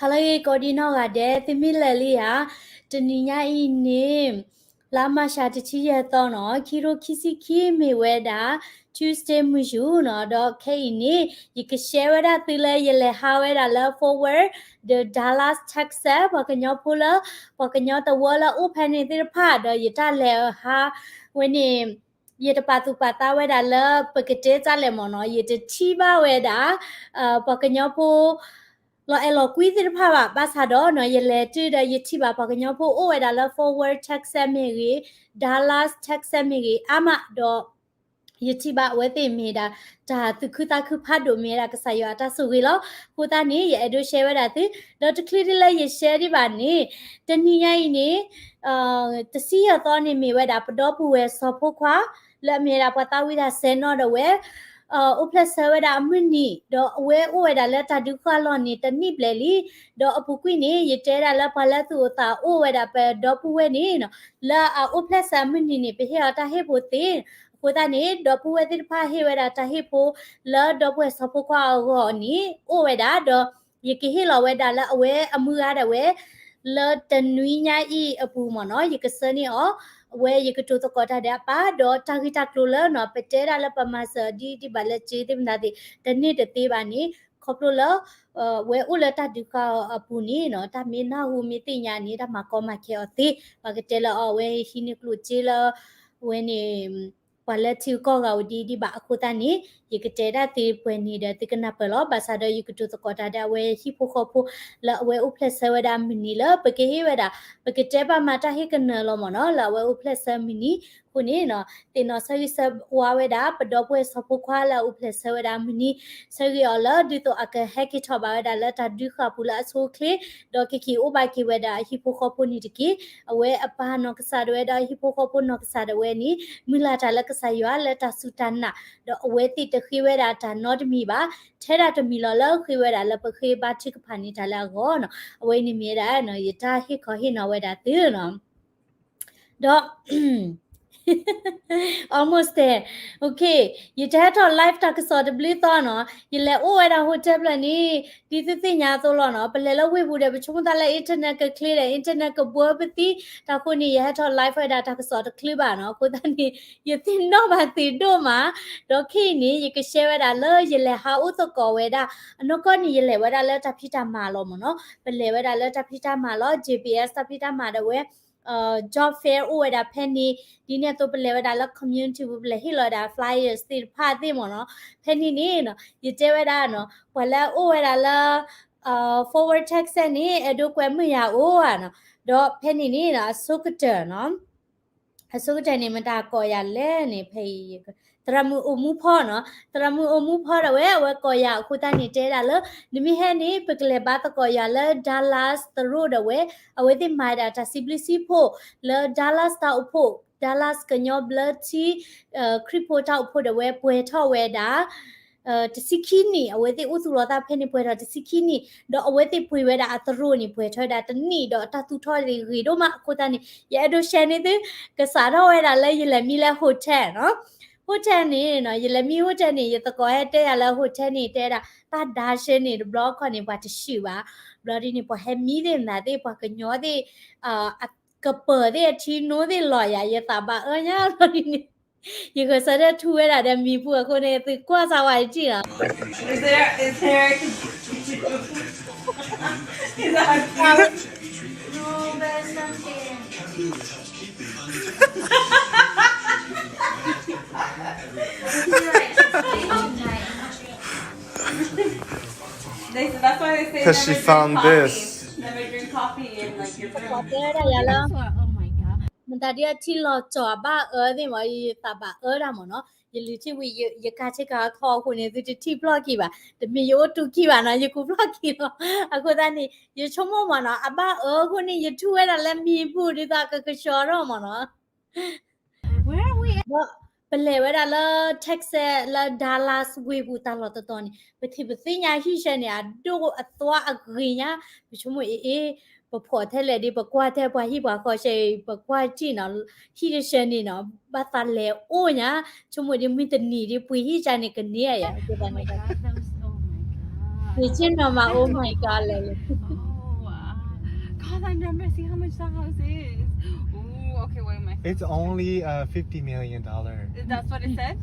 ဟါလၢအဂ့ၤကိးဒံနီၢ်ဂၤဒဲး, သုမ့ၢ်လဲၤလံဧါ. တနံၤညါအံၤန့ၣ် လါမၢ်ၡးတဆံယဲၢ်သီနီၤ, ခံကထိခံဆံခံ မ့ၢ်ဝဲဒၣ် Tuesday မုၢ်ယူၤနီၤ. ဒီးခဲအံၤန့ၣ် ယက share ဝဲဒၣ်သုလၢယလဲၤဟးဝဲဒၣ်လၢ Fort Worth ဒီး Dallas Texas ပှၤကညီဖိလၢ ပှၤကညီတဝၢလၢအိၣ်ဖဲန့ၣ်သ့ၣ်တဖၣ် ဒီးယတၢ်လဲၤဟးဝဲန့ၣ် ယတပာ်သူၣ်ပာ်သးဝဲဒၣ်လၢပကတဲတၢ်လဲၣ်မ့ၢ်နီၤ, ယတထံၣ်ဘၣ်ဝဲဒၣ် ပှၤကညီဖိ လီၤအဲၣ်လီၤကွံသ့ၣ်တဖၣ်ဘၣ်. ဘၣ်ဆၣ်ဒီးနီၤ ယလဲၤတုၤဒီး ယထံၣ်ဘၣ်ပှၤကညီဖိအိၣ်ဝဲဒၣ်လၢ Fort Worth Texas မ့ၢ်ဂ့ၤ, Dallas Texas မ့ၢ်ဂ့ၤ အါမးဒီး ယထံၣ်ဘၣ်အဝဲသ့ၣ်မ့ၢ်ဒၣ် တၢ်သူၣ်ခုသးခုဖးဒိၣ် မ့ၢ်ဝဲဒၣ်ကစၢ်ယွၤအတၢ်ဆိၣ်ဂ့ၤလီၤ. အဃိသတးန့ၣ် ယအဲၣ်ဒိး share ဝဲဒၣ်သု, ဒီးတချုးဒ်လၢယ share ဒံးဘၣ်န့ၣ် တနံၤညါအံၤန့ၣ် တဆံယဲၢ်သီန့ၣ်မ့ၢ်ဝဲဒၣ် ပဒီပုၢ်ဝဲၢ်စီၤဖိခွါ လၢအမ့ၢ်ဝဲဒၣ်ပှၤသးဝံၣ်တၢ်စဲၤနီၤဒီးဝဲ အိၣ်ဖျဲၣ်ဆၢဝဲဒၣ်အမုၢ်နံၤ, ဒီးအဝဲအိၣ်ဝဲဒၣ်လၢတၢ်ဒုးဃာ်လီၢ်န့ၣ် တနံၣ်ဘျဲၣ်လံ. ဒီးအပူၤကွံာ်န့ၣ် ယတဲဒၣ်လၢပှၤလၢသူၣ်အိၣ်သးအိၣ်ဝဲဒၣ်ပဒီပုၢ်ဝဲၢ်န့ၣ်နီၤ, လၢအအိၣ်ဖျဲၣ်ဆၢအမုၢ်နံၤန့ၣ် ပဟ့ၣ်အီၤတၢ်ဟ့ၣ်ဖိသ့. အဃိသတးန့ၣ် ဒီပုၢ်ဝဲၢ်သ့ၣ်တဖၣ်ဟ့ၣ်ဝဲဒၣ်တၢ်ဟ့ၣ်ဖိ လၢဒီပုၢ်ဝဲၢ်စီၤဖိခွါအဂီၢ်န့ၣ် အိၣ်ဝဲဒၣ်, ဒီးယကဟ့ၣ်လီၤဝဲဒၣ်လၢအဝဲအမုၢ်ဂၤဒၣ်ဝဲ လၢတနွံညါအံၤအပူၤမ့ၢ်နီၤ, ယကဆှၢန့ၢ်အီၤ အဝဲယကတိၤသကိးတၢ်ဒီးအပၢ်, ဒီးတၢ်ဂ့ၢ်တၢ်ကျိၤလၢနီၤ ပတဲဒၣ်လၢပမၤစၢၤအီၤဒ်ဒ်ဘၣ်လၢစ့သ့ၣ်မတၤသ့ၣ် တန့ၢ်တသ့ဘၣ်န့ၣ် ခီဖျိလၢ ဝဲအိၣ်လၢတၢ်ဒုးဃာ်အီၤအပူၤန့ၣ်နီၤ, တၢ်မ့ၢ်နၢ်ဟူမ့ၢ်သ့ၣ်ညါန့ၣ် တၢ်မၤကီမၤခဲအီၤသ့, ပှၤကတဲလၢအီၤ အဝဲဟံးန့ၢ်ကျိၣ်စ့လၢ အဝဲန့ၣ် ပှၤလၢထံဂုၤကီၢ်ဂၤအိၣ်ဒ်ဒ်ဘၣ်. အဃိသတးန့ၣ် ယကတဲဒၣ်သုပှဲၤန့ၣ်ဒီးသုကနၢ်ပၢၢ်လီၤ. ဘၣ်ဆၣ်ဒီးယကတိၤသကိးတၢ်ဒီးအဝဲဟံၣ်ဖိဃီဖိ လၢအဝဲအိၣ်ဖျဲၣ်ဆၢဝဲဒၣ်မုၢ်နံၤလၢ ပကဟ့ၣ်ဝဲဒၣ် ပကတဲပာ်မၤတၢ်ဟ့ၣ်ကနၢၤလီၤမ့ၢ်နီၤ, လၢအဝဲအိၣ်ဖျဲၣ်ဆၢမုၢ်နံၤ. အဃိန့ၣ် သ့ၣ်နီၣ်ဆၢဂ့ၤဆၢဝါဝဲဒၣ် ပဒီပုၢ်ဝဲၢ်စီၤဖိခွါလၢအအိၣ်ဖျဲၣ်ဆၢဝဲဒၣ်မုၢ်နံၤ, ဆၢဂ့ၤအီၤလၢ ဒ်သိးအကဟဲက့ၤထီၣ်ဘၣ်ဝဲဒၣ်လၢတၢ်ဒုးဃာ်အပူၤလၢအဆိအချ့, ဒီးကက့ၤအိၣ်ဘၣ်က့ၤဝဲဒၣ်အဟံၣ်ဖိဃီဖိန့ၣ်တက့ၢ်. အဝဲအပၢ်နီၢ်ကစၢ်ဒၣ်ဝဲဒီးအဟံၣ်ဖိဃီဖိနီၢ်ကစၢ်ဒၣ်ဝဲန့ၣ် မုၢ်လၢ်တၢ်လၢကစၢ်ယွၤလၢတၢ်စူၢ်တၢ်နာ်, ဒီးအဝဲသ့ၣ်တဃ့ဝဲဒၣ်တၢ်နီတမံၤဘၣ်, ထဲဒၣ်တမံၤလီၤလၢဃ့ဝဲဒၣ်လၢပဃ့ဘါထုကဖၣ်န့ၢ်တၢ်လၢအဂီၢ်နီၤ. အဝဲအံၤန့ၣ်မ့ၢ်ဝဲဒၣ် ယတၢ်ဟ့ၣ်ခီဟ့ၣ်နီၤဝဲဒၣ်သုနီၤ. ဒီး almost there, okay, ယတဟဲထီၣ် live တၢ်ကစီၣ်တဘျုးသီနီၤ, ယလဲၤအိၣ်ဝဲဒၣ် hotel ဖျၢၣ်န့ၣ် ဒ်သုသ့ၣ်ညါအသိးလီၤနီၤ, ပလဲၤလၢဝ့ၢ်ပူၤဒီး ပဆိကမိၣ်သးလၢ internet ကချ့ဒီး internet ကဘှီပသံ, တၢ်ဃိန့ၣ် ယဟဲထီၣ် live ဝဲဒၣ်တၢ်ကစီၣ်တချုးဘၣ်နီၤ. အဃိသတးန့ၣ် ယသ့ၣ်နီၣ်ဘၣ်သ့ၣ်ဒိၣ်မး, ဒီးခဲအံၤန့ၣ် ယက share ဝဲဒၣ်လၢယလဲၤဟးအိၣ်သကိးဝဲဒၣ်, အနီၢ်ကီၢ်န့ၣ် ယလဲၤဝဲဒၣ်လၢတၢ်ဖံးတၢ်မၤလီၤမ့ၢ်နီၤ, ပလဲၤဝဲဒၣ်လၢတၢ်ဖံးတၢ်မၤလီၤ, J B S တၢ်ဖံးတၢ်မၤဒီးဝဲ job fair အိၣ်ဝဲဒၣ်ဖဲန့ၣ်, ဒ်န့ၣ်အသိးပလဲၤဝဲဒၣ်လၢ community ပူၤ ပလဲၤဟ့ၣ်လီၤဝဲဒၣ် flyers သ့ၣ်တဖၣ်သ့ၣ်မ့ၢ်နီၤ. ဖဲန့ၣ်န့ၣ်နီၤ ယတဲဝဲဒၣ်နီၤ ပှၤလၢအအိၣ်ဝဲဒၣ်လၢ Fort Worth Texas န့ၣ် အဲၣ်ဒိးကွဲမုာ်ယၤအိၣ်ဧါနီၤ, ဒီးဖဲန့ၣ်န့ၣ်နီၤ အဆိကတၢၢ်နီၤ အဆိကတၢၢ်န့ၣ် မတၤကိးယၤလဲၣ်န့ၣ် ဖဲအံၤ သရၣ်မုၣ်အိၣ်မူဖီနီၤ, သရၣ်မုၣ်အိၣ်မူဖီဒၣ်ဝဲ အဝဲကိးယၤအဃိသတးန့ၣ် တဲဒၣ်လၢ နမ့ၢ်ဟဲန့ၣ် ပကလဲၤဘါသကိးယၤလၢ Dallas သရိာ်ဒၣ်ဝဲ, အဝဲသ့ၣ်မၤဒၣ်တၢ်စံးဘျုးစံးဖှိၣ်လၢ Dallas တၢ်အိၣ်ဖှိၣ် Dallas ကညီဘျၢထံ ခရံာ်ဖိတၢ်အိၣ်ဖှိၣ်ဒၣ်ဝဲ ပှဲၤထီၣ်ဝဲဒၣ် တဆံခံနံၣ်, အဝဲသ့ၣ်အိၣ်သူၣ်လီၤသးဖဲန့ၣ် ပှဲၤထီၣ်တဆံခံနံၣ်, ဒီးအဝဲသ့ၣ်ပှ့ၤဝဲဒၣ်အသရိာ်န့ၣ် ပှဲၤထီၣ်ဝဲဒၣ်တနံၣ်, ဒီးတၢ်သူၣ်ထီၣ်ဂ့ၤဒိၣ်မးအဃိသတးန့ၣ် ယအဲၣ်ဒိး share န့ၢ်သု, ကစးထီၣ်ဝဲဒၣ်လၢယလဲၤမံလၢ hotel နီၤ, hotel န့ၣ်နီၤ ယလဲၤမံ hotel န့ၣ် ယသကိးဟဲတဲယၤလၢ hotel န့ၣ် တဲဒၣ် တၢ်ဒါရှဲန့ၣ် တဘျီခီန့ၣ် ပှၤတဆှုၣ်ဘၣ်, ဘျီဒ်န့ၣ် ပှၤဟဲမံသ့ၣ်မနုၤသ့ၣ် ပှၤကညီသ့ၣ် ကပၢၤသ့ၣ်အထံနိသ့ၣ်လီၤယၤ ယသးဘၣ်အၢညါလီၤဒ်န့ၣ်, ယဂဲၤဆၢထၢၣ်ထူဝဲဒၣ်ဒီးမံၤပူၤအဃိန့ၣ် သုကွၢ်စၢ်ဝဲတထံၣ်လီၤ. Is there, is there, is that a No, but it's okay. They said that's why they say Because she never drink found coffee. This. Never drink coffee in, like, your room. တဲဒၣ်ယၤလၢ Oh my god. မတၤဒ်အထံလီၤကၠီၤအဘၣ်အၢသ့ၣ်မး ယသးဘၣ်အၢတၢ်မးနီၤ, ယလုၢ်ထံဝံၤ ယကၤဆ့ကၤခီအဃိန့ၣ် သုတထံၣ်ဖျီၣ်ခံဘၣ်, တမ့ၢ်ယအိၣ်တူၢ်ခံဘၣ်နီၤ ယကူးဖျီၣ်ခံလီၤ, အဃိသတးန့ၣ် ယဆိကမိၣ်မးနီၤ အဘၣ်အၢအဃိန့ၣ် ယထူဝဲဒၣ်လၢမံၤပူၤဒ်သိးကကဆှီထီၣ်မးနီၤ. ဒီးပလဲၤဝဲဒၣ်လၢ Texas လၢ Dallas ဝ့ၢ်ပူၤတၢ်လီၢ်တတီၤန့ၣ် ပထံၣ်ပသ့ၣ်ညါဟံၣ်ဆၢန့ၣ် အဒိၣ်အသွါအဂ့ၤညါ, ပဆိကမိၣ်အ့ၣ်အ့ၣ် ပဖှီၣ်ထဲလဲၣ်ဒ် ပကွၢ်ထဲပှၤဟံၣ်ပှၤဃီဆဲအံၤ ပကွၢ်ထံၣ်နီၤ ဟံၣ်တဆၢန့ၣ်နီၤ ဘၣ်သးလဲၤအိၣ်ညါ, ဆိကမိၣ်ဒ်မုၢ်တနံၤဒ်ပှ့ၤဟံၣ်ကါန့ၣ်ကန့ၢ်ယၤ ပှ့ၤက့ၤနီၤမး Oh my god. Oh my god. I've never seen how much that house is. Ooh, okay, wait, my It's only uh, fifty million dollar. That's what it said?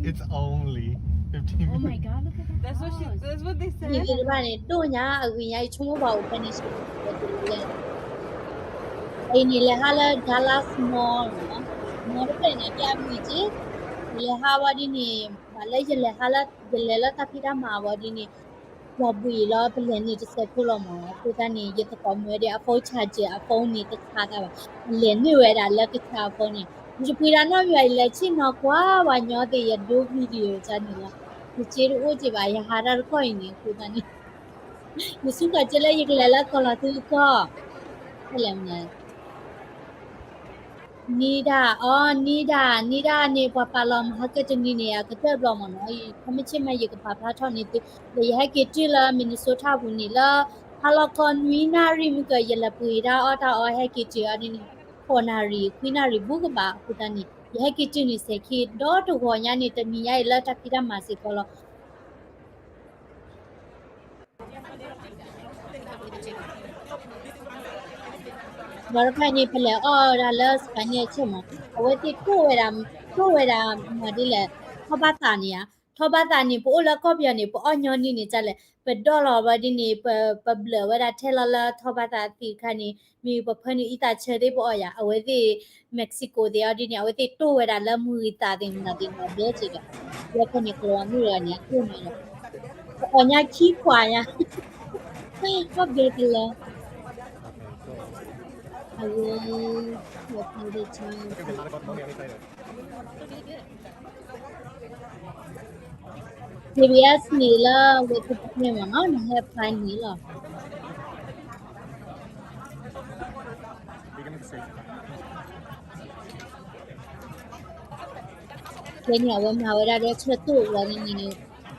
It's only fifty Oh my million. God, look at that That's what she. house. That's what they said. န့ၣ်တဘၣ်န့ၣ် ဒိၣ်ညါအဂ့ၤညါ ယဆိကမိၣ်ပှၤအိၣ်ဖဲန့ၣ် အံၤန့ၣ်လဲၤဟးလၢ Dallas Mall နီၤ, mall တဖျၢၣ်န့ၣ် ကဲအမုာ်က့, ယလဲၤဟးဝဲဒ်န့ၣ် ဘၣ်လၢယလဲၤဟးလၢ ယလဲၤလၢတၢ်ဖံးတၢ်မၤဝဲဒ်န့ၣ် ပှၤဘှံးလီၤပလဲၤန့ၣ်တစဲးဖိလီၤမး, အဃိသတးန့ၣ် ယသကိးမုၣ်ဝဲဒၣ် အ phone charger အ phone န့ၣ်တဆါတၢ်ဘၣ်, အလဲၤနုာ်ဝဲဒၣ်လၢကဆါအ phone န့ၣ်, ယပှ့ၤဒၣ်နီတမံၤဘၣ် ယလဲၤဆ့ၣ်နီၤကွၢ်ပှၤညီသ့ၣ် ယဒိ video တၢ်န့ၣ်လီၤ, ယစ့တအိၣ်က့ဘၣ် ယဟးတၢ်တကီၢ်အံၤန့ၣ် အဃိသတးန့ၣ် ယဆူၣ်ခီၣ်က့လၢယကလဲၤလၢကီၢ်လီၤသုကီၢ်, ဖဲလဲၣ်မနုၤ နံၤဒၣ်, အီ နံၤဒၣ်, နံၤဒၣ်န့ၣ် ပှၤပာ်လီၤမဟါကတနံၤန့ၣ် အကတၢၢ်ဘျီမးနီၤ, ခီမ့ၢ်ဆ့ၣ်မး ယကပာ်ဖျါထီၣ်န့ၢ်သု, ဒီးယဟဲက့ၤတုၤလၢ Minnesota ပူၤန့ၣ်လၢ ဟါလီၤခီနွံနၣ်ရံၣ်မုၢ်က ယလဲၤပှ့ၤတၢ်အီၣ်တၢ်အီ ဟဲက့ၤတုၤအီၤဒ်န့ၣ် ဃိးနၣ်ရံၣ် ခွံနၣ်ရံၣ်ဘူးကဘၣ်အဃိသတးန့ၣ် ယဟဲက့ၤတုၤန့ၣ် စဲၤခံဒီတဂီၤညါန့ၣ် တနံၤညါအံၤလၢတၢ်ဖံးတၢ်မၤစ့ၢ်ကီးလီၤ. ဘၣ်တခါန့ၣ် ပလဲၤအီၣ်ဝဲဒၣ်လၢ Spanish အဆၢမး, အဝဲသ့ၣ်တိၢ်ဝဲဒၣ်, တိၢ်ဝဲဒၣ်မၤဒ်လဲၣ်, ထီၣ်ဘၣ်သးန့ၣ်ဧါ, ထီၣ်ဘၣ်သးန့ၣ် ပအိၣ်လၢကီၢ်ပယီၤန့ၣ် ပအီၣ်ညီနုၢ်န့ၣ် ကလဲၣ်, ပဒီၣ်လီၤဝဲဒ်န့ၣ် ပဘျၢၣ်ဝဲဒၣ်ထဲလီၤလၢထီၣ်ဘၣ်သးသ့ၣ်တခါန့ၣ် မ့ၢ်ပဖၢနုာ်အံသးဆၢသ့ၣ်ပအီၣ်ယၤ, အဝဲသ့ၣ် Mexico သ့ၣ်အီၤဒ်န့ၣ် အဝဲသ့ၣ်တိၢ်ဝဲဒၣ်လၢမုၢ်ဂံၢ်သးသ့ၣ်မနုၤသ့ၣ်မနုၤဘျဲက့ၤဒီး လၢဖဲန့ၣ် ကလီၤမုၢ်ဂၤန့ၣ် အတိၢ်န့ၣ်ဒီး ပအီၣ်ညါခံခွးညါ, ကီၢ်ဘဲကလၢ အဝဲ CVS န့ၣ်လၢဝဲသ့ၣ်တဖၣ်မးနီၤ နဟဲဖးန့ၣ်လီၤ. ဖဲန့ၣ် အဝဲမၤဝဲဒၣ်ဒီးဆၢတိၢ်ဘျီဒ်န့ၣ်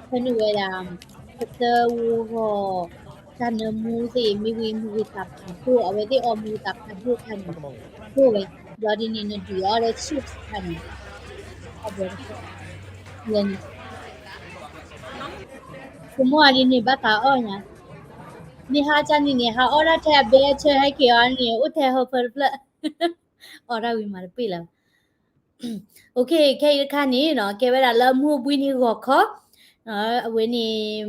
ဖဲန့ၣ်ဝဲဒၣ် ပသၢဝူဂီၢ် တၢ်နၢမူသ့ၣ် မ့ၢ်ဝံၤမုၢ်ဂံၢ်သးဖးဒိၣ် အဝဲသ့ၣ်အီၣ်မုၢ်ဂံၢ်သးဖးဒိၣ်ခါန့ၣ် တိၢ်ဝဲ ဘျီဒ်န့ၣ် နဒုးအီၣ်ဒီးဆံၣ်ခါန့ၣ် အဘျီတခါ ယဲန့ၣ် ကမိၣ်အီၤဒ်န့ၣ် ဘၣ်သးအီၣ်ညါ မ့ၢ်ဟါကန့ၣ်န့ၣ် ဟးအီၣ်ဒၣ်ထဲအဘဲအဆၢ ဟဲက့ၤအီၤန့ၣ် အိၣ်ထဲဟီဖၢတဖျၢၣ် အီၣ်ဒၣ်ဝံၤမၤတပှဲၤလၢၤဘၣ်. ခဲအံၤတခါန့ၣ်နီၤ ကဲဝဲဒၣ်လၢမုၢ်ဘှံးနံၤဂီၤခီ အဝဲန့ၣ်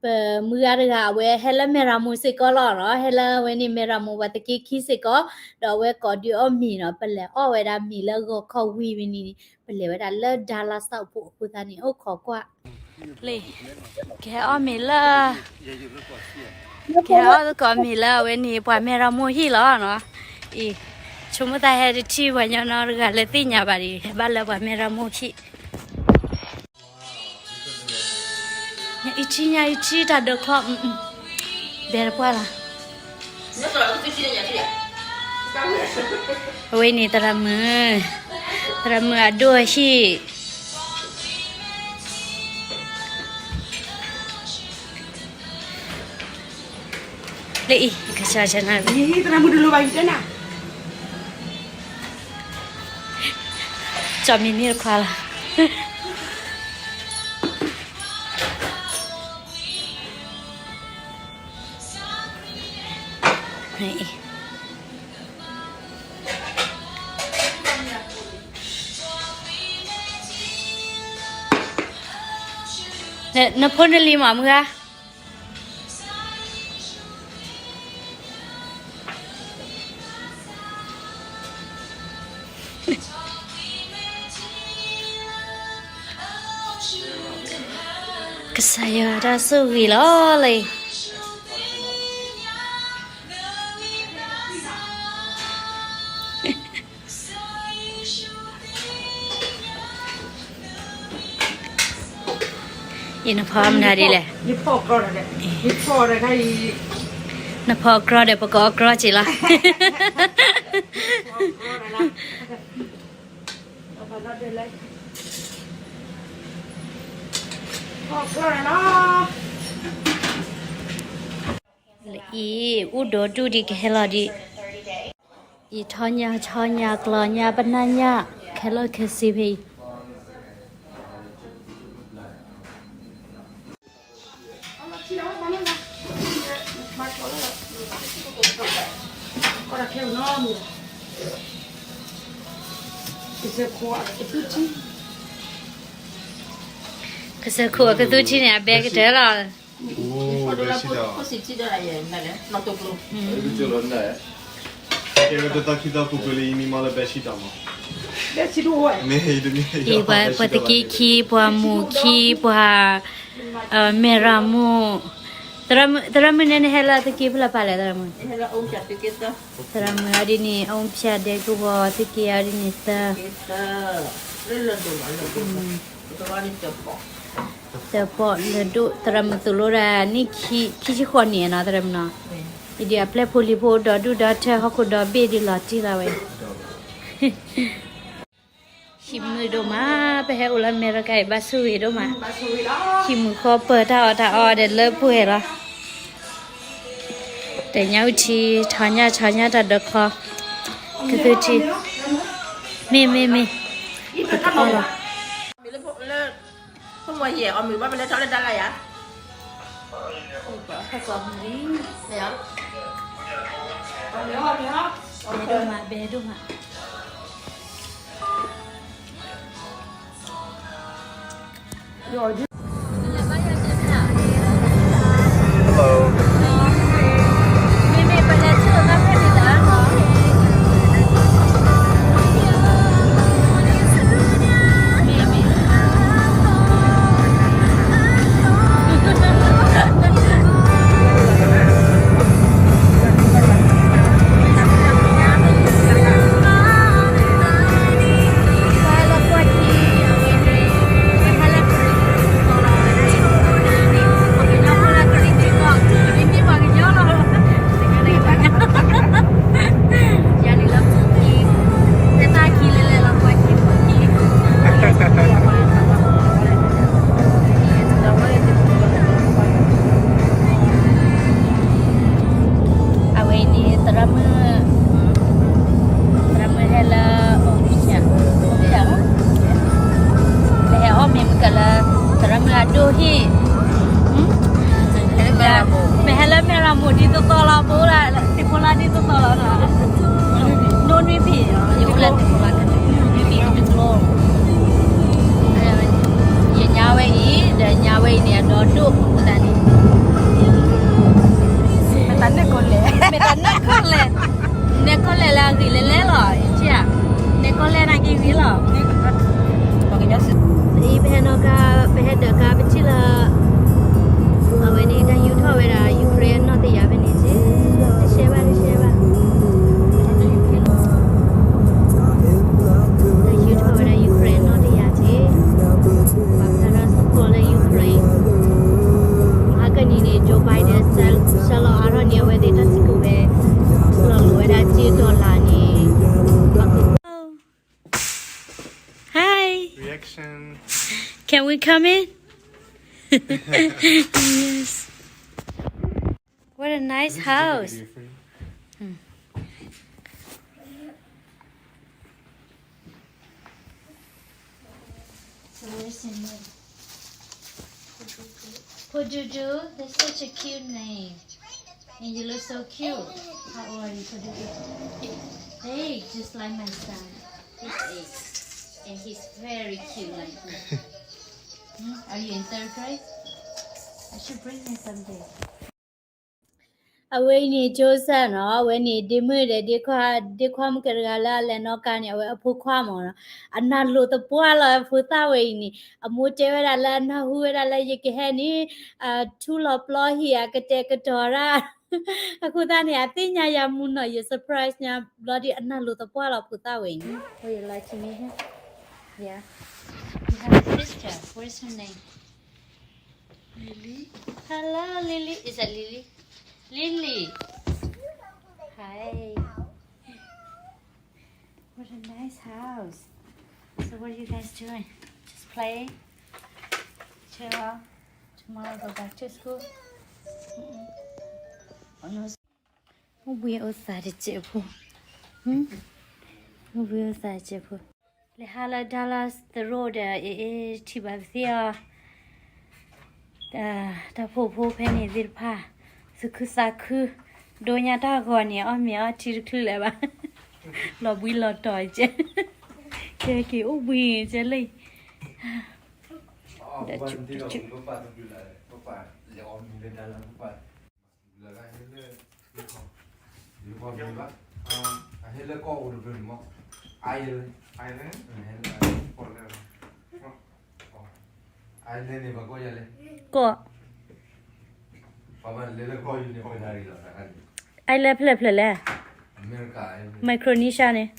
ပမုၢ်ဂၤတဂၤ အဝဲဟဲလၢမဲၣ်ရမူစ့ၢ်ကီးလီၤနီၤ ဟဲလၢအဝဲန့ၣ် မဲၣ်ရမူ ပှၤသက့ခံစ့ၢ်ကီး ဒီးအဝဲကိးဒုးအီၣ်မ့ၤနီၤ ပလဲၤအီၣ်ဝဲဒၣ်မ့ၤလၢဂီၤခီဝံၤဝံၤန့ၣ် ပလဲၤဝဲဒၣ်လၢ Dallas အပူၤအဃိသတးန့ၣ် အိၣ်ခိးကွၢ် လံ ကဟဲအီၣ်မ့ၤလၢ ကဟဲအီၣ်သကိးမ့ၤလၢအဝဲန့ၣ် ပှၤမဲၣ်ရမူဟံၣ်လီၤနီၤ အံၤ ဆိကမိၣ်သးဟဲတထံၣ်ပှၤညီနီတဂၤလၢသ့ၣ်ညါဘၣ်ဒီး ဟဲဘၣ်လၢပှၤမဲၣ်ရမူဟံၣ် ညၣ်အံၤထံ ညၣ်အံၤထံ တၢ်ဒိးခီ ဘဲတပှၢ်လီၤ အဝဲန့ၣ် သရၣ်မုၣ်, သရၣ်မုၣ်အဒိၣ်အဟံၣ် လၢအံၤ ကစၢ်စၢ်နၤ သရၣ်မုၣ်တလိၣ်ဘၣ်ယတဲနၤ ကၠီမံၤမ့ၢ်တခွါလီၤ နဖိနလံၤမးမုၢ်ဂၤ ကစၢ်ယွၤတၢ်ဆိၣ်ဂ့ၤလီၤလၢ ယနဖီမနုၤဒ်လဲၣ်, နဖီအကြီဒီး ပကအီကြီက့ၤလီၤ. လၢအံၤ အိၣ်ဒီးဒူၣ်ဒံးကဟဲလီၤဒံး, အံၤထီၣ်ညၣ် ဆီညၣ် ကျီၤညၣ် ပနၢ်ညၣ် ခဲလၢာ်ခဲဆ့ဖဲအံၤ. ကစၢၢ်ခိၣ်အကသူထံန့ၣ် အဘဲကတၢၢ်လီၤ. ပှၤသုးက့ခံ ပှၤမူခံ ပှၤ မဲၢ်ရမိၢ်, သရၣ်မုၣ်န့ၣ် နဟဲလၢသုးက့ဖျၢၣ်ပာ်လဲၣ် သရၣ်မုၣ်, သရၣ်မုၣ်အီၤဒ်န့ၣ် အိၣ်ဖၠၣ်ဒဲကဝီၤ သုးက့အီၤဒ်န့ၣ်သၢ သၢပီၣ်လၢဒိၣ် သရၣ်မုၣ်သိၣ်လိဒၣ်န့ၣ် ခံဆံဃိးနံၣ်နီၤ သရၣ်မုၣ်နီၤ, အံၤဒ်အပျဲၢ်ဖိလံၤဖိဒီဒူၣ်ဒီထၢ ဟီၣ်ခိၣ်ဒီဘ့ၣ်ဒ်လီၤတံၢ်လီၤဝဲ ဟံးမုာ်ဒိၣ်မး, ပဟဲအိၣ်လၢအမဲရကၤအံၤ ဘၣ်ဆိၣ်ဂ့ၤဒိၣ်မး, ဟံးမုာ်ဃီပၢၤတၢ်အီၣ်တၢ်အီဒီးလၢပှဲၤလီၤ, တညၣ်အုၣ်ထံ ထီညၣ်ထီညၣ်တၢ်ဒၢခီ, ကသူထံ, မ့ၢ်မ့ၢ်မ့ၢ်, တခီလီၤ. ဖိမွၤယဲၢ် အီၣ်မ့ၤဘၣ်ပလဲၤထီၣ်လၢဒါလၢယၤ, ဘဲဒိၣ်မး ဘဲဒိၣ်မး.အဝဲအံၤန့ၣ် သရၣ်မုၣ်, သရၣ်မုၣ်ဟဲလၢ အိၣ်ဖျၢၣ်, အိၣ်ဖျၢၣ်, ပဟဲအီၣ်မ့ၤမုၢ်ကလၢ သရၣ်မုၣ်အဒိၣ်ဟံၣ်, ပဟဲလၢမဲၢ်ရမိၢ်ဒ်သိးသိးလီၤ ပအိၣ်လၢ သံၣ်ဖိလါဒ်သိးသိးလီၤနီၤ, နိနွံဖံး, ယအိၣ်လၢသံၣ်ဖိလါကတၢၢ်, နွံဖံးတကျိၤ ယညါဝဲအံၤ ဒီးညါဝဲအံၤန့ၣ် အဒီဒိၣ်သတးန့ၣ်, မ့ၢ်တၢ်နဲၣ်ကီၢ်လဲၣ်, နဲၣ်ကီၢ်လဲၣ်လၢအဂ့ၤလဲၣ်လဲၣ်လီၤ, နဲၣ်ကီၢ်လဲၣ်နာ်က့ဂ့ၤလီၤ. အံၤပဟဲနီၣ်ကါ, ပဟဲဒၢးကါပထံၣ်လၢ အဝဲန့ၣ် တၢ်ယူးထီၣ်ဝဲဒၣ် Ukraine အနီၣ်တယၢ်ဖဲန့ၣ်က့, တရှဲဘၣ် တရှဲဘၣ်, တၢ်ယူးထီၣ်ဝဲဒၣ် Ukraine အနီၣ်တယၢ်က့, ပှၤဖျါထီၣ်သကိးလၢ Ukraine, မဟါကနံၤန့ၣ် Joe Biden စၢလီၤအါထီၣ်န့ၣ် အဝဲသ့ၣ်တၢ်စုကဝဲၤ လီၤလိာ်ဝဲဒၣ်က့ dollar န့ၣ် Hi. Reaction. Can we come in? Yes. What a nice house. So where's your name? Podudu, that's such a cute name. And you look so cute. How old are you, Podudu? Eight, just like my son. He's eight. And he's very cute like me. Hmm? Are you in third grade? I should bring him someday. အဝဲအံၤန့ၣ် Joseph နီၤ, အဝဲန့ၣ် ဒ့မုၣ်ဒီး ဒ့ခွါမုၣ်ကဲတဂၤလၢအလဲၤနီၣ်ကါန့ၣ် အဝဲအဖိခွါမ့ၢ်နီၤ, အနၢ်လိၤသပှၢ်လီၤ အဖိသၣ်ဝဲအံၤန့ၣ်, အမိၢ်တဲဝဲဒၣ်လၢအနၢ်ဟူဝဲဒၣ်လၢယကဟဲန့ၣ် ထူလီၤပျီဟံၣ်အကတဲာ်ကတီၤဒၣ်, အဃိသတးန့ၣ် အသ့ၣ်ညါယၤမူနီၤ, ယ surprise ညါဘျီဒ်အနၢ်လိၤသပှၢ်လီၤ ဖိသၣ်ဝဲအံၤန့ၣ်. What you like to meet him? Yeah. You have a sister. Where's her name? Lily. Hello, Lily. Is that Lily? Lily. Hi. What a nice house. So what are you guys doing? Just playing? Chill out? Tomorrow go back to school? Mm-mm. Oh, no. အိၣ်ဘှံးအိၣ်သးတစဲးဖိ, အိၣ်ဘှံးအိၣ်သးတစဲးဖိ, လဲၤဟးလၢ Dallas သရိာ်ဒီး အ့ၣ် အ့ၣ် ထံၣ်ဘၣ်ပသ့ၣ်အီၤ, တၢ်ဖိဖိဖဲန့ၣ်သ့ၣ်တဖၣ်, သူၣ်ခုသးခု, ဒိညါတၢ်ဂီၤန့ၣ် အီၣ်မ့ၤအီထံတချုးလၢၤဘၣ်, လီၤဘှံးလီၤတီၤကဲ, ကဲက့ၤအိၣ်ဘှံးကဲလၢ ကီၢ် အဲလဲၣ်ဖျၢၣ်ဖျၢၣ်လဲၣ်, Micronesia န့ၣ်,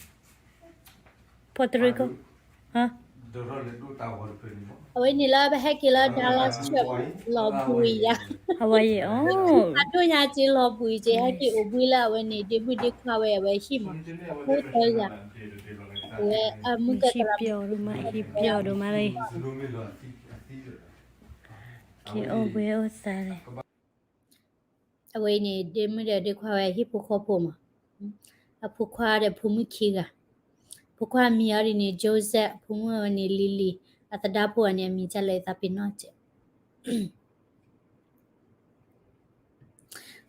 Puerto Rico, အဝဲန့ၣ်လၢပဟဲက့ၤလၢ Dallas Trump လီၤဘှံးယၤ, Hawaii အဒိၣ်ညါက့လီၤဘှံးက့ ဟဲက့ၤအိၣ်ဘှံးလၢအဝဲန့ၣ် ဒ့မုၣ်ဒ့ခွါဝဲအဝဲဟံၣ်မး, ဖိသၢဂၤ, အဝဲအမုၢ်ကသရၣ် ဟံၣ်ပျီၣ်ဒိၣ်မး ဟံၣ်ပျီၣ်ဒိၣ်မးလၢ က့ၤအိၣ်ဘှံးအိၣ်သါလဲၣ်. အဝဲအံၤန့ၣ် ဒ့မုၣ်ဒီးဒ့ခွါဝဲဟံၣ်ဖိဃီဖိမး, အဖိခွါဒီးဖိမုၣ်ခံဂၤ, ဖိခွါအမံၤအီၤဒ်န့ၣ် Joseph, ဖိမုၣ်ဝဲန့ၣ် Lily, အသဒါဖိအန့ၣ် အမံၤကလဲသးပ့ၤနီၣ်ကဲ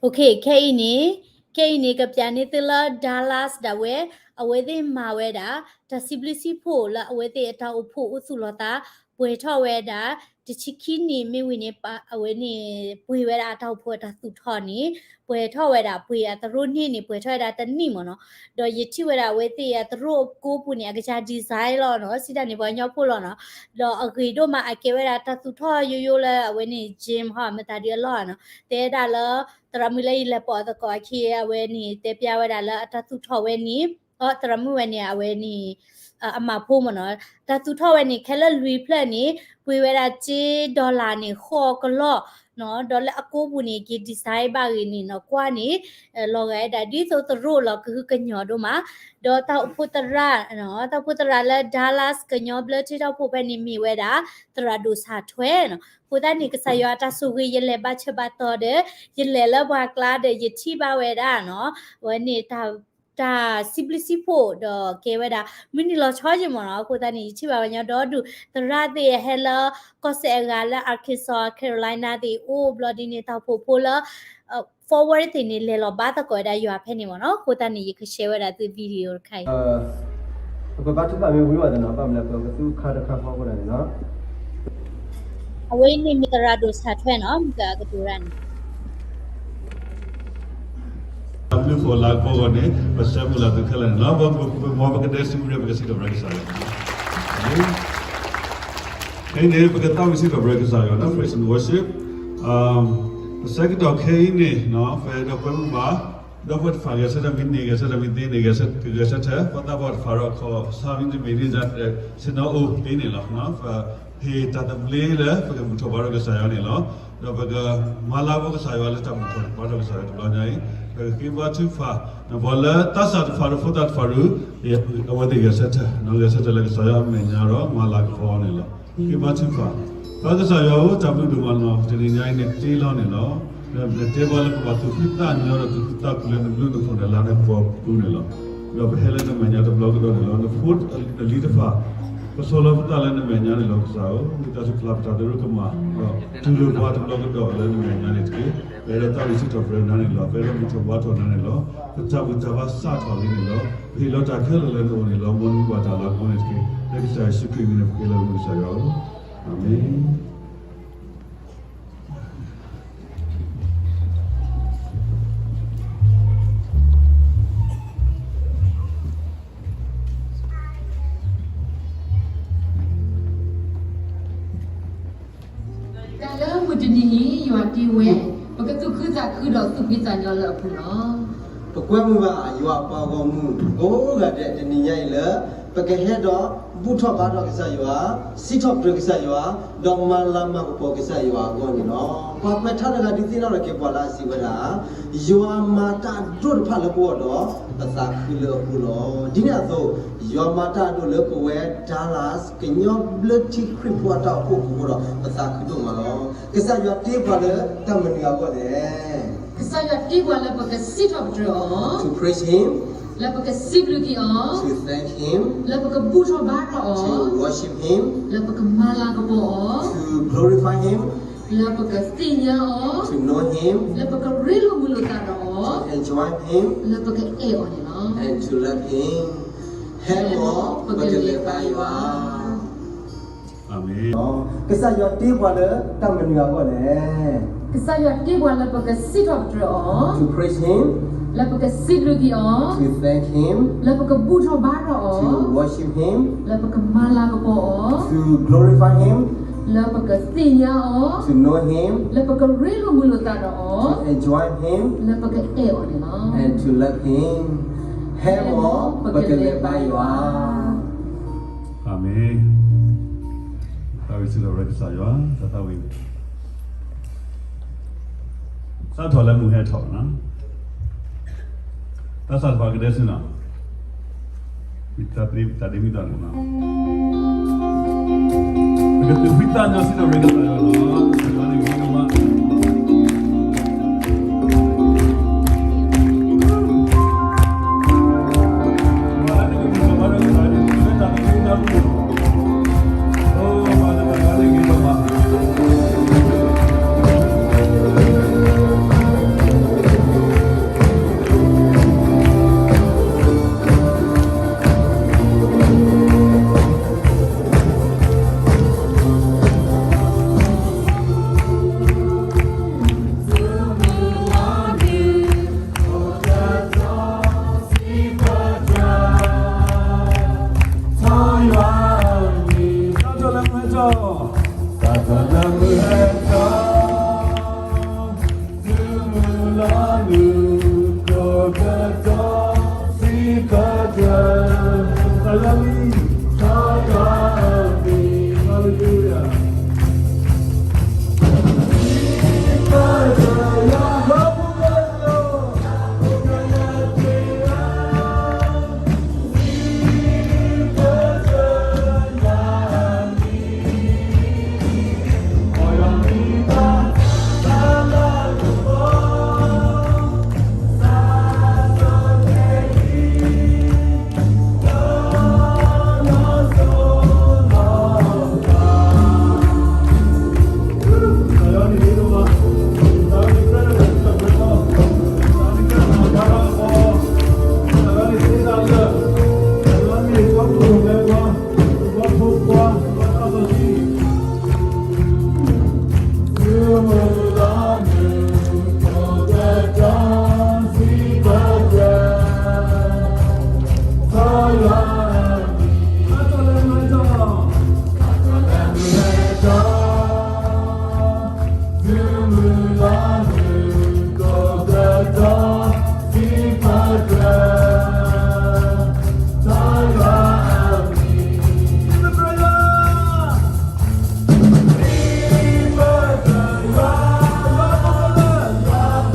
OK, ခဲအံၤန့ၣ်, ခဲအံၤန့ၣ် ကပျးန့ၢ်သုလၢ Dallas ဒၣ်ဝဲ, အဝဲသ့ၣ်မၤဝဲဒၣ် တၢ်စံးဘျုးစံးဖှိၣ်လၢအဝဲသ့ၣ်အတၢ်အိၣ်ဖှိၣ်အိၣ်သူၣ်လီၤသး, ပှဲၤထီၣ်ဝဲဒၣ် တဆံခံနံၣ်မ့ၢ်ဝံၤန့ၣ် အဝဲန့ၣ် ပှ့ၤဝဲဒၣ်အတၢ်အိၣ်ဖှိၣ်အတၢ်သူၣ်ထီၣ်န့ၣ်, ပှဲၤထီၣ်ဝဲဒၣ် ပှ့ၤအသရိၣ်န့ၣ်န့ၣ် ပှဲၤထီၣ်ဝဲဒၣ်တနံၣ်မးနီၤ, ဒီးယထံၣ်ဝဲဒၣ်အဝဲသ့ၣ်အသရိၣ်ကိးပူၤန့ၣ် အကစၢ် design လီၤနီၤ, စံးတၢ်န့ၣ်ပှၤကညီဖိလီၤနီၤ, ဒီးအဂ့ၤဒိၣ်မးအကဲဝဲဒၣ်တၢ်သူၣ်ထီၣ်ယိယိလၢအဝဲန့ၣ် Jim ဟီ မတၤဒုအလီၢ်နီၤ, တဲဒၣ်လၢ သရၣ်မုၣ်လၢယလဲၤပိာ်အသကိးအခံ အဝဲန့ၣ် တဲပျၢ်ဝဲဒၣ်လၢအတၢ်သူၣ်ထီၣ်ဝဲန့ၣ်, သရၣ်မုၣ်ဝဲန့ၣ် အဝဲန့ၣ် အမၤဖိမးနီၤ, တၢ်သူၣ်ထီၣ်ဝဲန့ၣ် ခဲလၢာ်လွံၢ်ဖျၢၣ်န့ၣ် ပှ့ၤဝဲဒၣ်စ့ dollar န့ၣ် ဃိးကလီၢ်နီၤ, ဒီးလၢအကိးပူၤန့ၣ် က့ၤ design ဘၣ်ဂ့ၤန့ၣ်နီၤ, ကွၢ်န့ၣ် လီၤဂာ်ဝဲဒၣ်ဒ်သိးသရိၣ်လီၤကဟုကညီၤဒိၣ်မး, ဒီးတၢ်အိၣ်ဖှိၣ်သရၣ်, တၢ်အိၣ်ဖှိၣ်သရၣ်လၢ Dallas ကညီဘျၢထံထီၣ်ဖိဖဲန့ၣ်မ့ၢ်ဝဲဒၣ် သရၣ်ဒိၣ်ဆၣ်ထွဲနီၤ, အဃိသတးန့ၣ် ကစၢ်ယွၤအတၢ်ဆိၣ်ဂ့ၤ ယလဲၤဘၣ်ဆၢဘၣ်တီၤဒီး ယလဲၤလၢပှၤကျါဒီး ယထံၣ်ဘၣ်ဝဲဒၣ်နီၤ, အဝဲန့ၣ် တၢ်စံးဘျုးစံးဖှိၣ်ဒီးကဲဝဲဒၣ် မုၢ်နံၤလီၤဆီယံၤမးနီၤ, အဃိသတးန့ၣ် ယထံၣ်ဘၣ်ပှၤကညီဒီဒူၣ် သရၣ်သ့ၣ်ဟဲလၢ ကီၢ်စဲၣ်အဂၤလၢ Arkansas Carolina သ့ၣ်အိၣ်ဘျီဒ်န့ၣ် တၢ်အိၣ်ဖှိၣ်ဖိလၢ forward သ့ၣ်န့ၣ် လဲၤလီၤဘၣ်သကိးဝဲဒၣ်ယွၤဖဲန့ၣ်မးနီၤ, အဃိသတးန့ၣ် ယက share ဝဲဒၣ်သု video တခါအံၤ ပကဘါထုကဖၣ်မ့ၢ်ဝံၤဝဲသ့ၣ်နီၤ, ဘၣ်မနုၤလဲၣ် ပကသူၣ်ခါတခါဖီခိၣ်ဒၣ်န့ၣ်နီၤ, အဝဲအံၤန့ၣ်မ့ၢ်သရၣ်ဒိၣ်ဆၣ်ထွဲနီၤ, မ့ၢ်ကကတိၤတၢ်န့ၣ် တၢ်ဘျုးဖှိၣ်လၤကပီၤအဂီၢ်န့ၣ် ပဆၢမုၢ်လၢ်သုခဲလၢာ်န့ၣ်လီၤ. ပမ်ပကဒဲစံးဘျုးပကစံးထီၣ်ပတြၢၤကစၢ်ယွၤ, ခဲအံၤန့ၣ် ပကသးဝံၣ်စံးထီၣ်ပတြၢၤကစၢ်ယွၤနီၤ, praise and worship, ပဆၢကတီၢ်ခဲအံၤန့ၣ် ပအဲၣ်ဒိးကွဲမုာ်ဘၣ် ဒီပုၢ်ဝဲၢ်တဖၣ် ဂဲၤဆၢထၢၣ်မ့ၢ်န့ၢ် ဂဲၤဆၢထၢၣ်မ့ၢ်သ့န့ၣ် ဂဲၤဆၢထၢၣ် ပှၤသးပှၢ်တဖၣ်ဒီး ခီၣ်ဆၣ်မ့တမ့ၢ်န့ၣ် ဆ့ၣ်နီၤအိၣ်သ့န့ၣ်လီၤ. ပဟ့ၣ်တၢ်သဘျ့လၢပကဘူၣ်ထီၣ်ဘါထီၣ်ကစၢ်ယွၤန့ၣ်လီၤ. ဒီးပကမၤလၤကပီၤကစၢ်ယွၤလၢတၢ်ဘူၣ်ထီၣ်ဘါထီၣ်ကစၢ်ယွၤတဘျီညါအံၤ, ပကဃ့ဘါထုကဖၣ် ပှၤလၢသးစၢ်တဖၣ်ဒီးဖိသၣ်တဖၣ်ဒီး အဝဲသ့ၣ်ဂဲၤဆၢထၢၣ် ဂဲၤဆၢထၢၣ်လၢကစၢ်ယွၤအမဲာ်ညါဒီး မၤလၤကပီၤအီၤန့ၣ်လီၤ. ဃ့ဘါထုကဖၣ်, ပၢ်ကစၢ်ယွၤဧၢ, တၢ်ဘျုးဒိၣ်မးန့ၣ်လီၤ. တနံၤညါအံၤန့ၣ်တ့လီၤန့ၣ်လီၤ. နတဲဘၣ်လၢပဘၣ်သူၣ်ဖှံသးညီဒီးသူၣ်ခုသးခုလၢနဘျုးနဖှိၣ်နလၤနကပီၤပူၤန့ၣ်လီၤ. ဒီးပဟဲလၢနမဲာ်ညါတဘျီကဒီးန့ၣ်လီၤ. နဖိနလံၤတဖၣ် ပဆီၣ်လီၤပသးလၢနမဲာ်ညါန့ၣ်လီၤ. ကစၢ်ဧၢ, ဝံသးစူၤဖျါပတၢ်သရူးကမၣ်ဒီး တူၢ်လိာ်ပှၤတဘျီကဒီးလၢနမဲာ်ညါန့ၣ်တက့ၢ်. ပအဲၣ်ဒိးသးဝံၣ်စံးထီၣ်ပတြၢၤနၤန့ၣ်လီၤ. ပအဲၣ်ဒိးဘူၣ်ထီၣ်ဘါထီၣ်နၤန့ၣ်လီၤ. ပတၢ်ဘူၣ်တၢ်ဘါစးထီၣ်လံန့ၣ်လီၤ. ပဟ့ၣ်လီၤတၢ်ခဲလၢာ်လၢနအိၣ်န့ၣ်လီၤ. မ်နဘၣ်တၢ်လၤကပီၤန့ၣ်တက့ၢ်. လၢကစၢ်ယ့ၣ်ၡူးခရံာ်အမံၤန့ၣ် ပဃ့လၢအမုၢ်ကစၢ်ယွၤဧၢ, အၤမ့ၣ်. တၢ်လၢမုၢ်တနံၤအံၤ ယွၤတ့ဝဲ, ပကသူၣ်ခုသးခုဒီးသူၣ်ဖှံသးညီလၢအပူၤလီၤ. ပကွဲမုာ်ဘၣ်ယွၤအပှၤဂီၢ်မုၢ်ကိးဂၤဒဲးတနံၤညါအံၤလၢ ပကဟဲဒီးဘူၣ်ထီၣ်ဘါထီၣ်ကစၢ်ယွၤ, စံးထီၣ်ပတြၢၤကစၢ်ယွၤ, ဒီးမၤလၤမၤကပီၤကစၢ်ယွၤအဂီၢ်န့ၣ်လီၤ. ပှၤကွဲးထါတဂၤဒုးသ့ၣ်နီၣ်ထီၣ်က့ၤပှၤလၢအစံးဝဲဒၣ်, ယွၤမၤတၢ်အဒိၣ်တဖၣ်လၢပဂီၢ်ဒီး ပသးခုလၢအဃိလီၤ. ဒ်န့ၣ်အသိး ယွၤမၤတၢ်အဒိၣ်လၢပဝဲ Dallas ကညီဘျၢထံခရံာ်ဖိအတၢ်အိၣ်ဖှိၣ်အဃိဒီး ပသးခုဒိၣ်မးလီၤ. ကစၢ်ယွၤတ့ပှၤလၢတၢ်မနုၤအဂီၢ်လဲၣ်. ကစၢ်ယွၤတ့ပှၤလၢပကစံးထီၣ်ပတြၢၤအီၤ, to praise him, လၢပကစံးဘျုးက့ၤအီၤ, to thank him, လၢပကဘူၣ်ထီၣ်ဘါထီၣ်အီၤ, to worship him, လၢပကမၤလၤကပီၤအီၤ, to glorify him, လၢပကသ့ၣ်ညါအီၤ, to know him, လၢပကရ့လိာ်မုာ်လိာ်သးဒီးအီၤ, to enjoy him, လၢပကအဲၣ်အီၤန့ၣ်လီၤ. And to love him, ဟဲမီၢ် ပကလဲၤဘါယွၤ. အၤမ့ၣ်. ကစၢ်ယွၤတ့ပှၤလၢတၢ်မနုၤအဂီၢ်လဲၣ်. ကစၢ်ယွၤတ့ပှၤလၢပကစံးထီၣ်ပတြၢၤအီၤ, to praise him, လၢပကစံးဘျုးက့ၤအီၤ, to thank him, လၢပကဘူၣ်ထီၣ်ဘါထီၣ်အီၤ, to worship him, လၢပကမၤလၤကပီၤအီၤ, to glorify him, လၢပကသ့ၣ်ညါအီၤ, to know him, လၢပကရ့လိာ်မုာ်လိာ်သးဒီးအီၤ, to enjoy him, လၢပကအဲၣ်အီၤန့ၣ်လီၤ. And to love him, ဟဲမီၢ် ပကလဲၤဘါယွၤ. အၤမ့ၣ်. သးဝံၣ်စံးထီၣ်ပတြၢၤကစၢ်ယွၤ, တၢ်သးဝံၣ် စးထီၣ်လၢမုၢ်ဟဲထီၣ်နီၤ, တၢ်စးထီၣ်ကဒဲစ့ၢ်နီၤ, တၢ်ဒ့မုၢ်တၢ်န့ၣ်နီၤ, ပကသူၣ်ဖှံသးညီစံးထီၣ်ပတြၢၤကစၢ်ယွၤနီၤ, က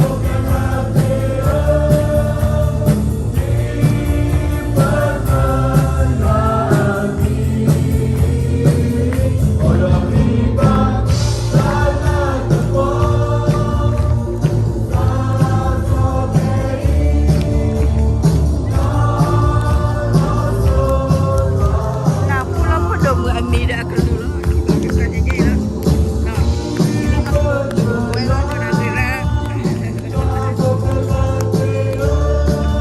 စၢ်ယွၤန့ၣ်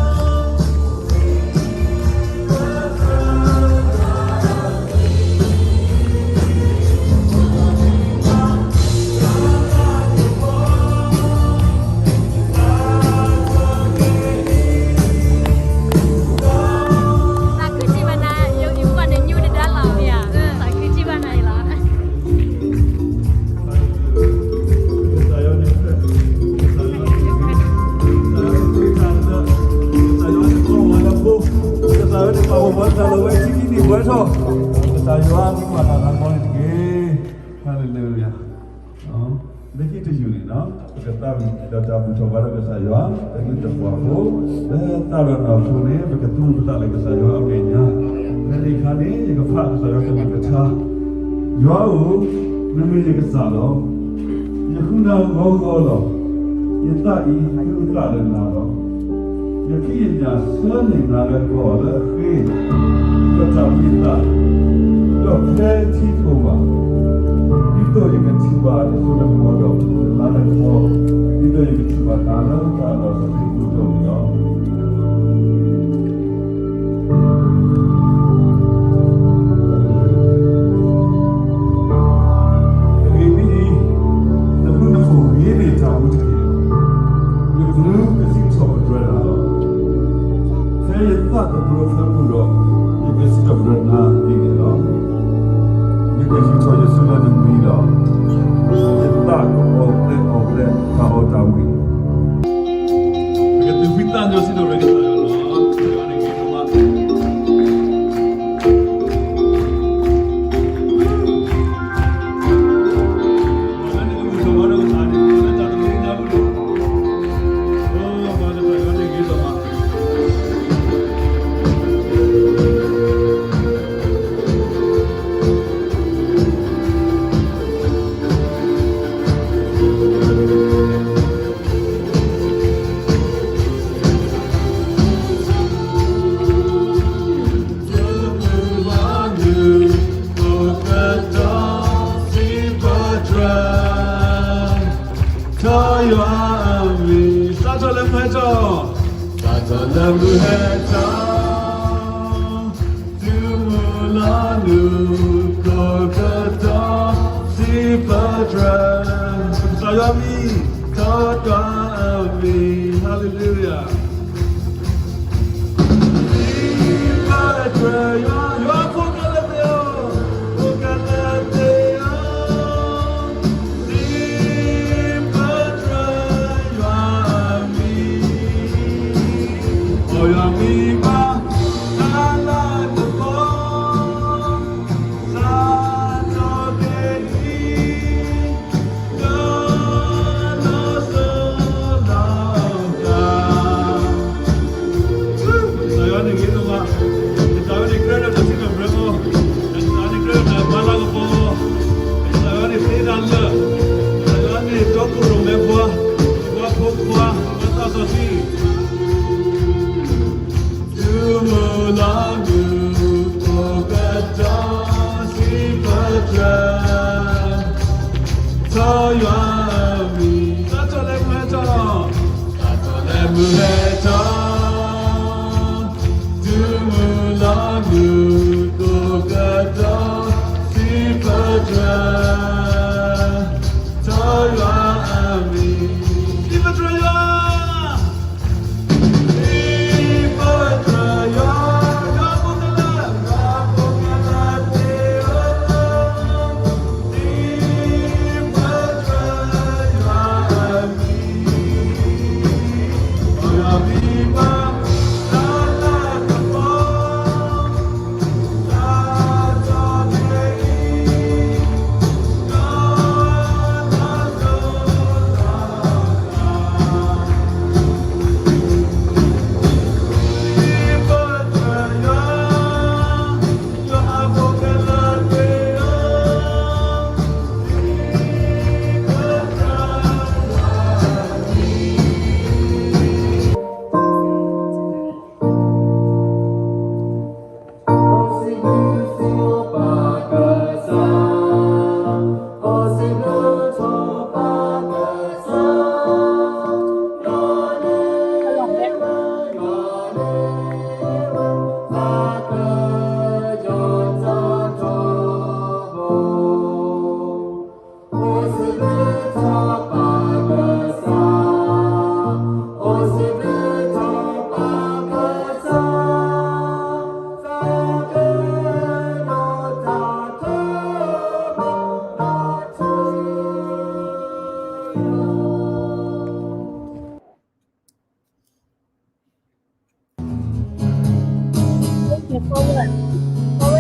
ဂ့ၤဒိၣ်မး. Hallelujah. Hallelujah. လၢခံတယုၢ်န့ၣ်နီၤ ပကသးဝံၣ်ဒီးတၢ်ဘူၣ်ထီၣ်ဘါထီၣ်ကစၢ်ယွၤ တၢ်ဂ့ၢ်တပှၤဖိ လၢသးဒီးနီၢ်ခိန့ၣ် ပကသူၣ်ပသးလၢကစၢ်ယွၤအမဲာ်ညါ ဖဲန့ၣ်အခါန့ၣ် ယကဖးကစၢ်ယွၤကလုၢ်ကထါ ယွၤဧၢ, နမ့ၢ်ယကစၢ်လီၤ. ယဃုနၤဂီၤဂီၤလီၤ. ယသးအံၤဃုသးလၢနၤလီၤ. ယဖံးယညၣ်ဆၢန့ၢ်နၤလၢကီၢ်လၢအဃ့, ဒီးတၢ်ဝံသး, ဒီးဖဲထံတအိၣ်ဘၣ်, ဒ်သိးယကထံၣ်ဘၣ်နစိနကမီၤဒီးနလၤနကပီၤ, ဒ်သိးယကထံၣ်ဘၣ်နၤလၢတၢ်လီၢ်စီဆှံအပူၤဒိၣ်န့ၣ်လီၤ. အဂ့ၢ်ဒ်အံၤ, နဘျုးနဖှိၣ်ဂ့ၤန့ၢ်တၢ်မူတက့ၢ်. ယကလူးကစံးထီၣ်ပတြၢၤနၤလီၤ. ဖဲယသးကပၢၤဖၢပူၤဒီး, ယကစံးထီၣ်ပတြၢၤနၤဒ်န့ၣ်လီၤ. ယကဟံးထီၣ်ယစုလၢနမံၤလီၤ. ယသးကအီၣ်ကျဲအီၣ်ကျဲ တၢ်အီၣ်တၢ်ဝံၤ ပကသူၣ်ဖှံသးညီစံးထီၣ်ပတြၢၤကစၢ်ယွၤလီၤ. ကစၢ်ယွၤန့ၣ်ဂ့ၤဒိၣ်မး. စးထီၣ်လၢမုၢ်ဟဲထီၣ်, စးထီၣ်လၢမုၢ်ဟဲထီၣ်, တုၤမုၢ်လီၤနုာ် ကိးကတီၤစံးပတြၢၤ, ကစၢ်ယွၤမံၤ, ကစၢ်ယွၤအမံၤ, Hallelujah. စံးပတြၢၤယွၤ, ယွၤဖိခဲလၢာ်သ့ၣ်ဧၢ, ဖိခဲလၢာ်သ့ၣ်ဧၢ, စံးပတြၢၤယွၤအမံၤ, အီၣ်ယွၤမံၤဘၣ် တၢ်လၤကပီၤ စးထီၣ်က့ၤအံၤ ဒီးနီၢ်စိၤလီၤဂာ်. ကစၢ်ယွၤန့ၣ်ဂ့ၤဒိၣ်မး, ကစၢ်ယွၤန့ၣ်ကြၢးဒီးတၢ်စံးထီၣ်ပတြၢၤအီၤ, ကစၢ်ယွၤန့ၣ်ကြၢးဒီးတၢ်မၤလၤကပီၤအီၤ, ကစၢ်ယွၤန့ၣ်သ့တၢ်လၢာ်, ကစၢ်ယွၤန့ၣ်တီခိၣ်ရိၣ်မဲပှၤ, ပှၤဖိခွါ, ပှၤသးစီဆှံ တုၤမုၢ်လီၤမုၢ် ကိးကတီၤစံးပတြၢၤ, ကစၢ်ယွၤအမံၤ, စးထီၣ်လၢမုၢ်ဟဲထီၣ်, စးထီၣ်လၢမုၢ်ဟဲထီၣ်, တုၤမုၢ်လီၤမုၢ် ကိးကတီၤစံးပတြၢၤ, ကစၢ်ယွၤအမံၤ, စံးပတြၢၤယွၤ စံးပတြၢၤယွၤ, ယွၤဖိခဲလၢာ်, ယွၤ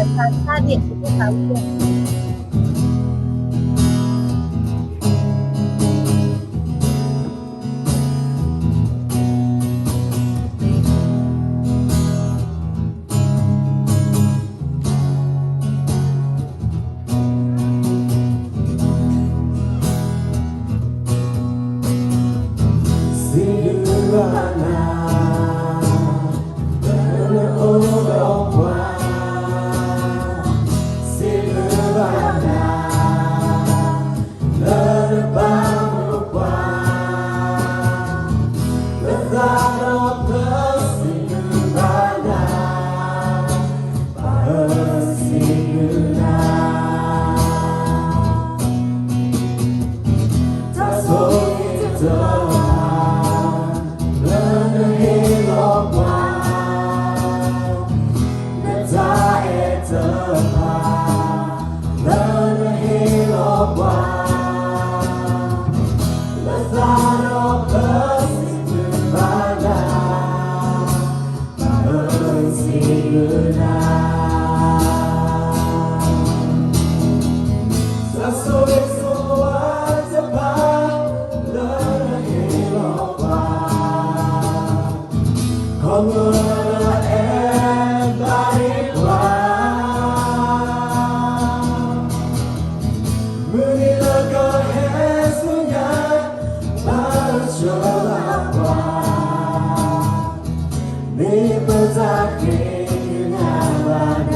ဖိခဲလၢာ်သ့ၣ်ဧၢ, စံးပတြၢၤယွၤအမံၤ, အီၣ်ယွၤမံၤဘၣ် တၢ်လၤကပီၤ တဖၣ် လၢနဟ့ၣ်လီၤပှၤ နတၢ်အဲၣ်တဖၣ် လၢနဟ့ၣ်လီၤပှၤ လၢသးဒီးပစံးဘျုးဘၣ်နၤ ပစံးဘျုးနၤ တၢ်ဆိၣ်ဂ့ၤဆိၣ်ဝါတဖၣ် လၢနဟ့ၣ်လီၤပှၤ ခီဖျိလၢနအဲၣ်ဘၣ်ဒံးပှၤ မုၢ်နံၤလၢကဟဲဆူညါ ဘၣ်ဆၢလၢပှၤ မ့ၢ်ပတၢ်ဃ့ကညးဘၣ်နၤ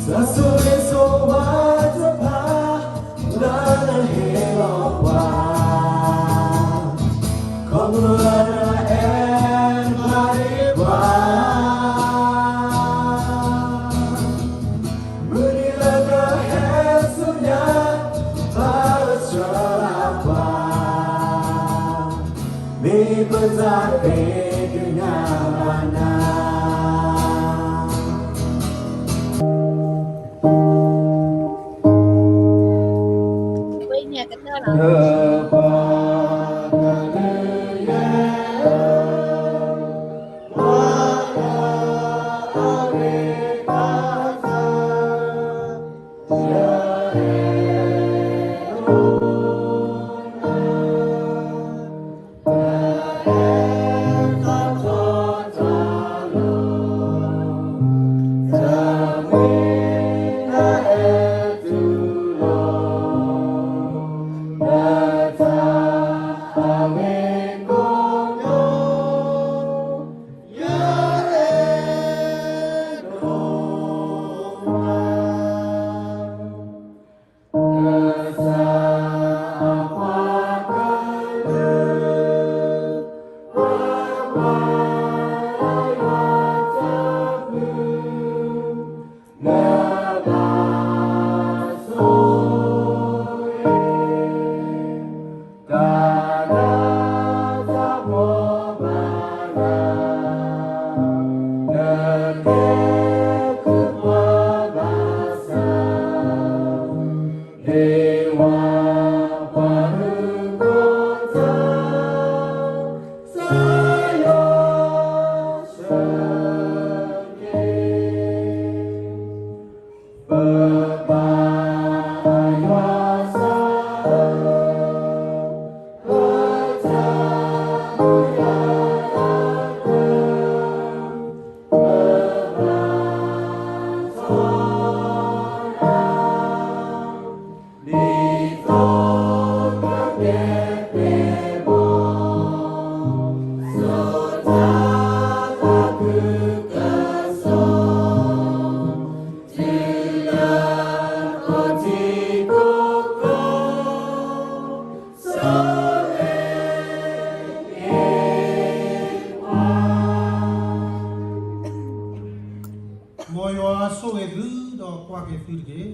တၢ်ဆိၣ်ဂ့ၤဆိၣ်ဝါတဖၣ် လၢနဟ့ၣ်လီၤပှၤ ခီဖျိလၢနအဲၣ်ဘၣ်ဒံးပှၤ မုၢ်နံၤလၢကဟဲဆူညါ ဘၣ်ဆၢလၢပှၤ မ့ၢ်ပတၢ်ဃ့ကညးဘၣ်နၤ ဝဲန့ၣ်ကတၢၢ်လီၤ ပှၤကလုာ်ယဲၢ် မ်ယွၤဆိၣ်ဂ့ၤသုဒီးကွၢ်က့ၤသုတက့ၢ်.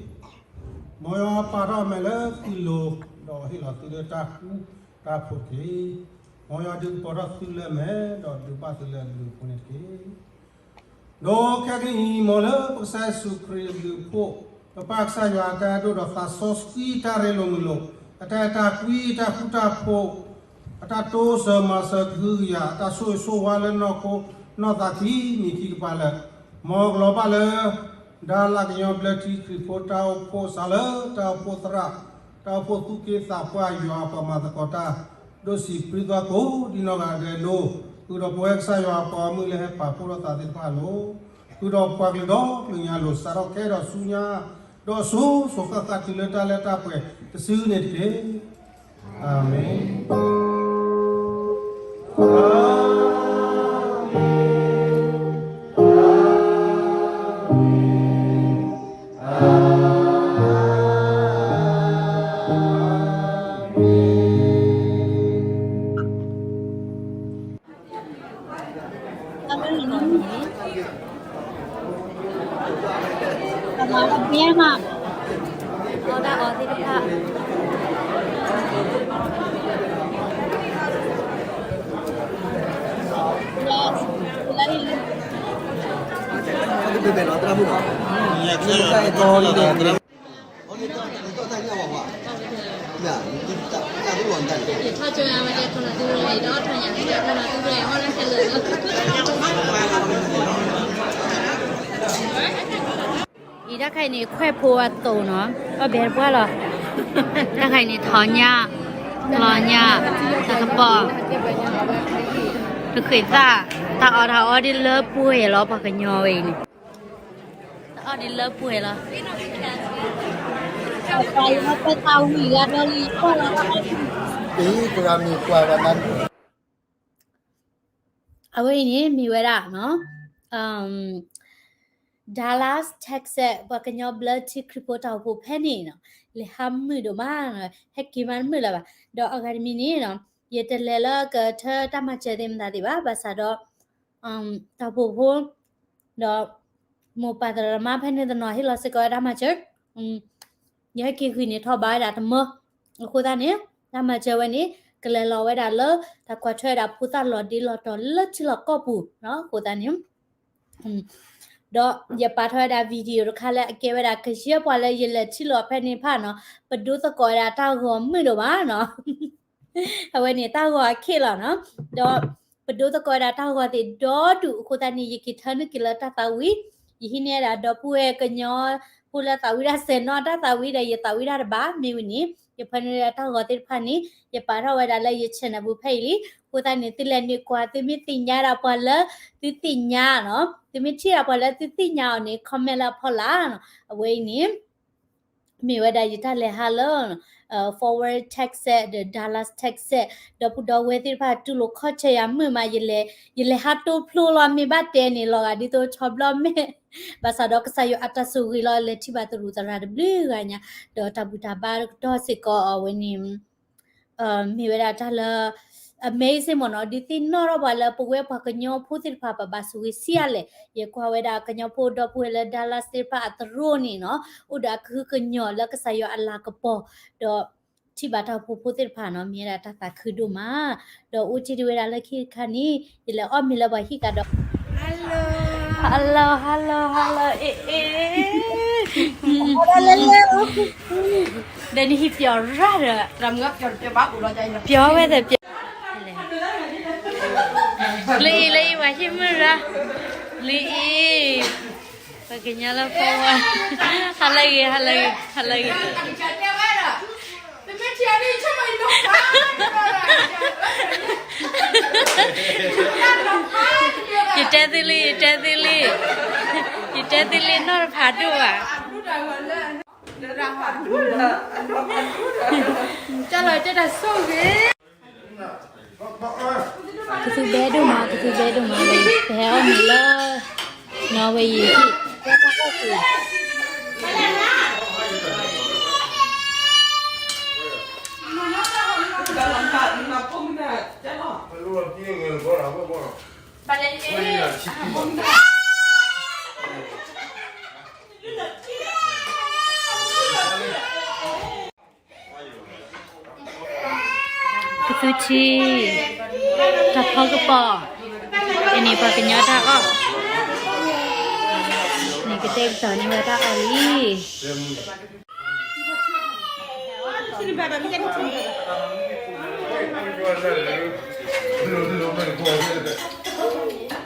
မ်ယွၤပာ်ထီၣ်အမဲာ်လၢသုလိၤ, ဒီးဟ့ၣ်လီၤသုလၢတၢ်ဃူတၢ်ဖိးတက့ၢ်. မ်ယွၤဒုးကပီၤထီၣ်သုလၢအမဲာ်, ဒီးဒုးဘၣ်သုလၢအဘျုးအဖှိၣ်န့ၣ်တက့ၢ်. ဒီးခဲကနံၣ်အံၤ မ်လၢပကစၢ်ယ့ၣ်ၡူးခရံာ်အဘျုးအဖှိၣ်, ပပၢ်ကစၢ်ယွၤအတၢ်အဲၣ်ဒိၣ်ဒီးသးစီဆှံတၢ်ရ့လိာ်မုာ်လိာ်, အတၢ်အဲၣ်တၢ်ကွံ အတၢ်ဃူတၢ်ဖိး, အတၢ်တိစၢၤမၤစၢၤကဟုကယာ်, အတၢ်ဆိၣ်ဂ့ၤဆိၣ်ဝါလၢနီၢ်ခိနီၢ်သးခံမံၤခံကပၤလၢာ်, မ်ကလီၤဘၣ်လၢ ဒါလၢကညီဘျၢထံခရံာ်ဖိတၢ်အိၣ်ဖှိၣ်စးလၢ တၢ်အိၣ်ဖှိၣ်သရၣ်, တၢ်အိၣ်ဖှိၣ်သူၣ်က့သးပှၢ်ယွၤအပှၤမၤသကိးတၢ်, ဒိးစံးဘျုးသကိးဒ်နီၢ်ဂၤဒဲးလိၤ, ဃုာ်ဒီးပဝဲကစၢ်ယွၤအပှၤဂီၢ်မုၢ်လၢဟဲပာ်ဖှိၣ်ထီၣ်သးသ့ၣ်တဖၣ်အလိၤ, ဃုာ်ဒီးပှၤကလုာ်ဒီကလုာ်ညါလိၤ စးထီၣ်ကဲထီၣ်ဆူညါ, ဒီးစိၤစိၤဃၣ်ဃၣ်တုၤလၢတၢ်လၢတၢ်ပှဲၤတစုန့ၣ်တက့ၢ်. အၤမ့ၣ်. အမၤတဘဲမး, အီၣ်တၢ်အီသ့ အံၤတၢ်ခါအံၤန့ၣ် ခွဲးဖိအသိးနီၤ, အီၣ်ဘဲတပှၢ်လီၤ, တၢ်ခါအံၤန့ၣ် ထီညၣ်, လီညၣ်, တၢ်ကပီၤ, တဃ့းသၣ်, တၢ်အီၣ်တၢ်အီဒ်လၢပှဲၤလီၤ ပှၤကညီဝဲအံၤန့ၣ်, တၢ်အီၣ်ဒ်လၢပှဲၤလီၤ. အဝဲအံၤန့ၣ်မ့ၢ်ဝဲဒၣ်နီၤ, Dallas Texas ပှၤကညီဘျၢထံခရံာ်ဖိတၢ်အိၣ်ဖှိၣ်ဖဲန့ၣ်နီၤ, လဲၤဟးမုာ်ဒိၣ်မး, ဟဲက့ၤမးတမုာ်လၢၤဘၣ်. ဒီးအဂၤတမံၤန့ၣ်နီၤ, ယတလဲၤလၢကထၢတၢ်မၤစၢၤသ့ၣ်မတၤသ့ၣ်ဘၣ်, ဘၣ်ဆၣ်ဒီး တၢ်အိၣ်ဖှိၣ်ဖိ ဒီး မိၢ်ပၢ်သရၣ်သမါဖဲန့ၣ်တနီၤဟ့ၣ်လီၤစ့ၢ်ကီးဝဲတၢ်မၤစၢၤ, ယဟဲက့ၤဂံၢ်န့ၣ်ထီၣ်ဘးဝဲဒၣ်တမၢ, အဃိသတးန့ၣ် တၢ်မၤစၢၤဝဲန့ၣ် ကလဲၤလီၤဝဲဒၣ်လၢ တၢ်ကွၢ်ထွဲဝဲဒၣ်ဖိသၣ်လီၤဒ့လီၤတီၤလၢထံလီၢ်ကီၢ်ပူၤနီၤ, အဃိသတးန့ၣ် ဒီးယပာ်ထီၣ်ဝဲဒၣ် video တခါလၢအကဲဝဲဒၣ် ကယဲၢ်ပှၤလၢယလဲၤထံၣ်လိာ်ဖဲန့ၣ်တဖၣ်နီၤ, ပဒိသကိးဝဲဒၣ်တၢ်ဂီၤမုာ်ဒိၣ်မးနီၤ. အဝဲန့ၣ်တၢ်ဂီၤအခ့လီၤနီၤ, ဒီးပဒိသကိးဝဲဒၣ်တၢ်ဂီၤသ့ၣ်ဒီဒူၣ်အဃိသတးန့ၣ် ယက့ၤထၢနုာ်က့ၤလၢတၢ်သးဝံၣ်, ယဟံးန့ၢ်ဝဲဒၣ်ဒီပုၢ်ဝဲၢ်ကညီဖိလၢသးဝံၣ်တၢ်စဲးနီၣ်တၢ်သးဝံၣ်ဒီး ယသးဝံၣ်တၢ်တဘၣ် မ့ၢ်ဝံၤန့ၣ် ယဖၢနုာ်ဝဲဒၣ်တၢ်ဂီၤသ့ၣ်တဖၣ်န့ၣ် ယပာ်ထီၣ်ဝဲဒၣ်လၢယ channel ပူၤဖဲအံၤလံ. အဃိသတးန့ၣ် သုလဲၤနုာ်ကွၢ် သုမ့ၢ်သ့ၣ်ညါဒၣ်ပှၤလၢ သုသ့ၣ်ညါနီၤ, သုမ့ၢ်ထံၣ်ဒၣ်ပှၤလၢသုသ့ၣ်ညါအီၤန့ၣ် comment လၢအဖီလာ်နီၤ. အဝဲအံၤန့ၣ် မ့ၢ်ဝဲဒၣ်ယတၢ်လဲၤဟးလၢ Fort Worth Texas ဒီး Dallas Texas ဒီပုၢ်ဒီဝဲၢ်သ့ၣ်တဖၣ်တူၢ်လိာ်ခီၣ်ဆၢယၤမုာ်မး, ယလဲၤဟးတိဖျိလီၤ မ့ၢ်ဘၣ်တဲန့ၣ် လီၤဂာ်ဒ်သိးဆီဘျီမဲာ်, ဘၣ်ဆၣ်ဒီးကစၢ်ယွၤအတၢ်ဆိၣ်ဂ့ၤလီၤ လဲၤထံၣ်ဘၣ်သရူးသရၣ်တဘျုးဂၤညါ, ဒီးတၢ်ဘူၣ်တၢ်ဘါကတီၢ်စ့ၢ်ကီးအဝဲန့ၣ် မ့ၢ်ဝဲဒၣ်တၢ်လၢ amazing မ့ၢ်နီၤ, ဒုးသ့ၣ်နီၣ်ထီၣ်ပှၤလၢပဝဲပှၤကညီဖိသ့ၣ်တဖၣ် ပဘၣ်ဆိၣ်ဂ့ၤဆံးအါလဲၣ်. ယကွၢ်ဝဲဒၣ်ကညီဖိဒီပုၢ်ဝဲၢ်လၢ Dallas သ့ၣ်တဖၣ်အသရိာ်န့ၣ်နီၤ, အိၣ်ဒီးအကဟုကညီၤလၢကစၢ်ယွၤအလၤကပီၤ, ဒီးထံၣ်ဘၣ်တၢ်အိၣ်ဖှိၣ်ဖိသ့ၣ်တဖၣ်နီၤ, မ့ၢ်ဝဲဒၣ်တၢ်သးခုဒိၣ်မး. ဒီးအိၣ်တ့ၢ်တ့ၢ်ဝဲဒၣ်လၢခံတခါန့ၣ် ယလဲၤအီၣ်မ့ၤလၢပှၤဟံၣ်ကဒီး Hello, hello, hello, hello, အ့ၣ် အ့ၣ် ဒီးနဟံၣ်ပျီၤရၣ်ဒီး ပျီၤဝဲသ့ၣ်ပျီၤ လၢအံၤ လၢအံၤ ပှၤဟံၣ်မုၢ်ရၣ် လၢအံၤ ပှၤကညီလၢဖီဝါ ဟါလၢဂ့ၤ ဟါလၢဂ့ၤ ဟါလၢဂ့ၤ ယတဲသုလံ ယတဲသုလံ ယတဲသုလံ နီၢ်တဖးဒိၣ်ဘၣ် ကလီၤတဲတၢ်ဆိၣ်ဂ့ၤ ကသူဘဲဒိၣ်မး ကသူဘဲဒိၣ်မး ပဟဲအီၣ်မ့ၤလၢ နီၣ်ဝဲယံၤ ကသူထံ တၢ်ဖီကပီၤ အန့ၣ်ပှၤကညီတၢ်အီၣ် န့ၣ်ကတဲာ်ကတီၤန့ၢ်ဝဲတၢ်အီၣ်လံ လၢ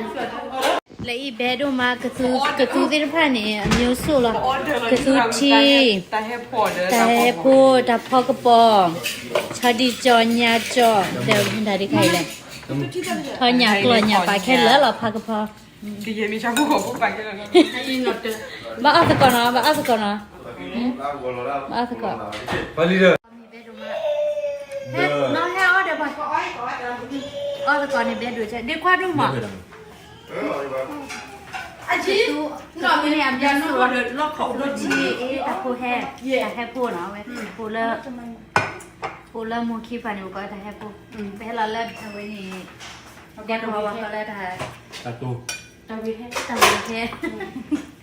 အံၤဘဲဒိၣ်မး ကသူ ကသူသ့ၣ်တဖၣ်န့ၣ် အမျိုးစုလီၤ ကသူထံ တၢ်ဟဲဖိ တၢ်ဖီကပီၤ ဆီဒံၣ်ကၠီၤညၣ်ကၠီၤ ဒီးမတၤဒ်ခါအံၤလဲၣ် ထီညၣ်ကျီၢ်ညၣ်ပာ်ခဲလၢာ်လီၤ ဖီကပီၤ ဘၣ်အီၣ်သကိးနီၤ ဘၣ်အီၣ်သကိးနီၤ ဘၣ်အီၣ်သကိး နီၢ်ဟဲအီၣ်ဒီးပှၤ အီၣ်သကိးန့ၣ်ဘဲဒိၣ်ကဲ ဒ့ခွါဒိၣ်မး အကသူန့ၣ်အဘျုးဆိၣ်လီၤ တၢ်ဖိဟဲ တၢ်ဟဲဖိနီၤ အဝဲ ဖိလၢ ဖိလၢမိၢ်ခံဖၣ်န့ၣ် ပကိးတၢ်ဟဲဖိ ပဟဲလီၤလၢအဝဲန့ၣ် ဒဲကဝီၤဝဲကိးလၢတၢ် တၢ်ဝံၤဟဲ တၢ်ဝံၤဟဲ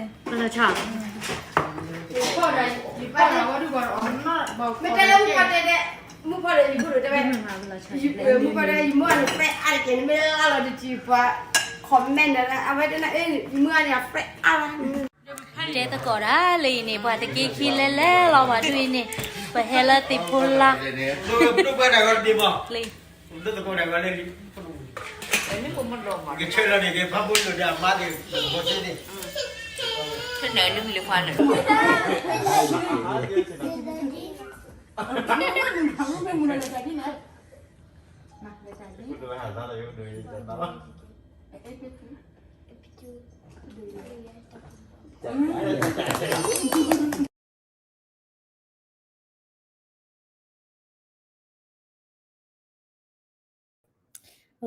ဘၣ်လီၤဆၣ်, မ့ၢ်တဲလၢမုၣ်ဖီတဲဒဲး, မုၣ်ဖီဒီးယဖိဒိၣ်တဲဝဲ, မုၣ်ဖီဒီး ယမိၢ်အန့ၣ် friend အါတက့ၢ်န့ၣ် မ့ၢ်လၢအလီၤတကံၤပှၤ comment ဒီး အဝဲတဲနၤ ယမိၢ်အန့ၣ် friend အါလီၤ. တဲသကိးတၢ်လၢအံၤန့ၣ် ပှၤတက့ခံလဲၤလဲၤလီၤဘၣ်ဒ်အံၤန့ၣ်, ပဟဲလၢသ့ၣ်ဖိလါ လၢ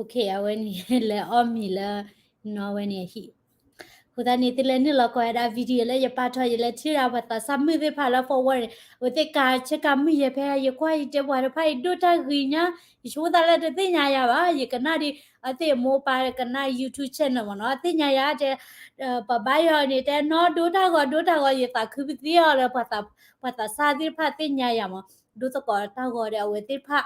Okay, အဝဲန့ၣ် လဲၤအီၣ်မ့ၤလၢ နီၢ်ဝဲန့ၣ်အဟံၣ်, အဃိသတးန့ၣ် သုလဲၤနုာ်လီၤကွၢ်ဝဲဒၣ် video လၢယပာ်ထီၣ် ယလဲၤထံၣ်ဒၣ်ပှၤသးစၢ်မုၣ်သ့ၣ်တဖၣ်လၢ forward န့ၣ် အဝဲသ့ၣ်ကးဆၢကးမုာ်ယဲဖဲ ယကွၢ်ယတဲပှၤတဖၣ်အံၤဒိၣ်တၢ်ဂ့ၤညါ, ယဆိကမိၣ်သးလၢတသ့ၣ်ညါယၤဘၣ်, ယကနၣ်ဒ် အဝဲသ့ၣ်အမိၢ်အပၢ်ကနၣ် YouTube channel မ့ၢ်နီၤ, သ့ၣ်ညါယၤတဲ ပှၤဘါယွၤန့ၣ် တဲနီၢ်ဒိၣ်တၢ်ဂီၤဒိၣ်တၢ်ဂီၤ ယသးခုပသံအီၤလၢ ပှၤသးစၢ်သ့ၣ်တဖၣ်သ့ၣ်ညါယၤမ့ၢ် ဒိၣ်သကိးတၢ်ဂီၤဒီးအဝဲသ့ၣ်တဖၣ်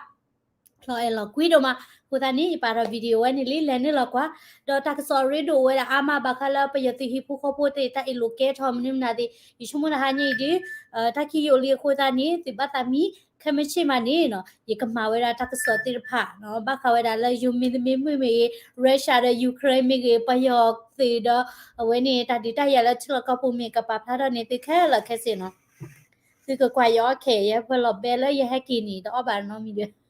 လီၤအဲၣ်လီၤကွံဒိၣ်မး, အဃိသတးန့ၣ် ယပာ်ထီၣ် video ဝဲန့ၣ်လံ လဲၤနုာ်လီၤကွၢ်, ဒီးတၢ်ကစီၣ်ရ့ဒိၣ်ဝဲဒၣ်အါမး ဘၣ်ဃးလၢပယီၤသုးဟံၣ်ဖိဃီဖိသ့ၣ် တၢ်အ့ၣ်လိာ်ကဲထီၣ်မနုၤမနုၤသ့ၣ်, ယဆိကမိၣ်တဟါညါအံၤဒ် တၢ်ခံယိာ်လံအဃိသတးန့ၣ် သုးဘၣ်သးမံ ခဲမုၢ်ဆ့ၣ်မးန့ၣ်နီၤ ယကမၤဝဲဒၣ်တၢ်ကစီၣ်သ့ၣ်တဖၣ်နီၤ ဘၣ်ဃးဝဲဒၣ်လၢ ယိၤမံၤသမံးမုၣ်မ့ၢ်ဂ့ၤ, Russia ဒီး Ukraine မ့ၢ်ဂ့ၤ, ပယီၤသုးဒီး အဝဲန့ၣ် တၢ်ဒုးတၢ်ယၤလၢထံလီၢ်ကီၢ်ပူၤမ့ၢ် ကပာ်ဖျါထီၣ်န့ၢ်သုခဲလၢာ်ခဲဆ့နီၤ, သုကကွၢ်ယအီၣ်ခဲ ယဟဲဖဲလီၤဘဲလၢယဟဲက့ၤန့ၣ် တအီၣ်ဘၣ်နီတမံၤဒီး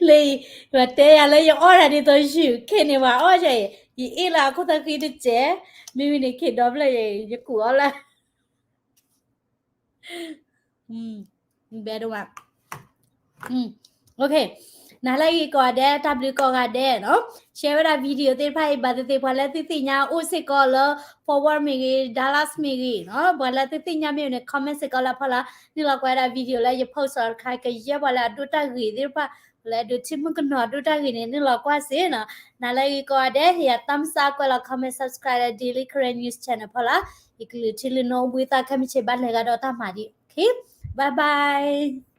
လၢ ပှၤတဲယၤလၢယအီၣ်တၢ်ဒ်သိးယုၢ်ခဲန့ၣ် ပှၤအီၣ်ယၤအံၤ ယအ့ၣ်လၢအခိၣ်သၣ်ဃံတစဲး, မ့မ့ၢ်န့ၣ် ခ့ဒီဖျၢၣ်ယၤအံၤ ယကူၣ်အီၣ်လၢ ဘဲဒိၣ်မး နၤလၢအဂ့ၤကိးဂၤဒဲး တၢ်ဘျုးကိးဂၤဒဲးနီၤ, share ဝဲဒၣ် video သ့ၣ်တဖၣ်အံၤ ဘၣ်သ့ၣ်သ့ၣ် ပှၤလၢသုသ့ၣ်ညါအိၣ်စ့ၢ်ကီးလၢ forward မ့ၢ်ဂ့ၤ Dallas မ့ၢ်ဂ့ၤနီၤ, ပှၤလၢသုသ့ၣ်ညါမ့ၢ်အိၣ်န့ၣ် comment စ့ၢ်ကီးလၢအဖီလာ်, နုာ်လီၤကွၢ်ဝဲဒၣ် video လၢယ post အီၤတခါ ကယဲၢ်ပှၤလၢအဒိၣ်တၢ်ဂ့ၤသ့ၣ်တဖၣ်, ပှၤလၢအဒိးထံၣ်မုၣ်ကနီၤဒိၣ်တၢ်ဂ့ၤန့ၣ် နုာ်လီၤကွၢ်စ့ၢ်နီၤ, နၤလၢအဂ့ၤကိးဂၤဒဲး ဟ့ၣ်ယၤ thumbs up ကွဲးလီၤ comment subscribe လၢ Daily Karen News Channel ဖီလာ်, ယကလုၢ်ထံလုၢ်နိဘှံးသးခဲမုၢ်ဆ့ၣ်ဘၣ်လဲၤဂၤဒီးတၢ်မၤဒံး, okay, bye bye.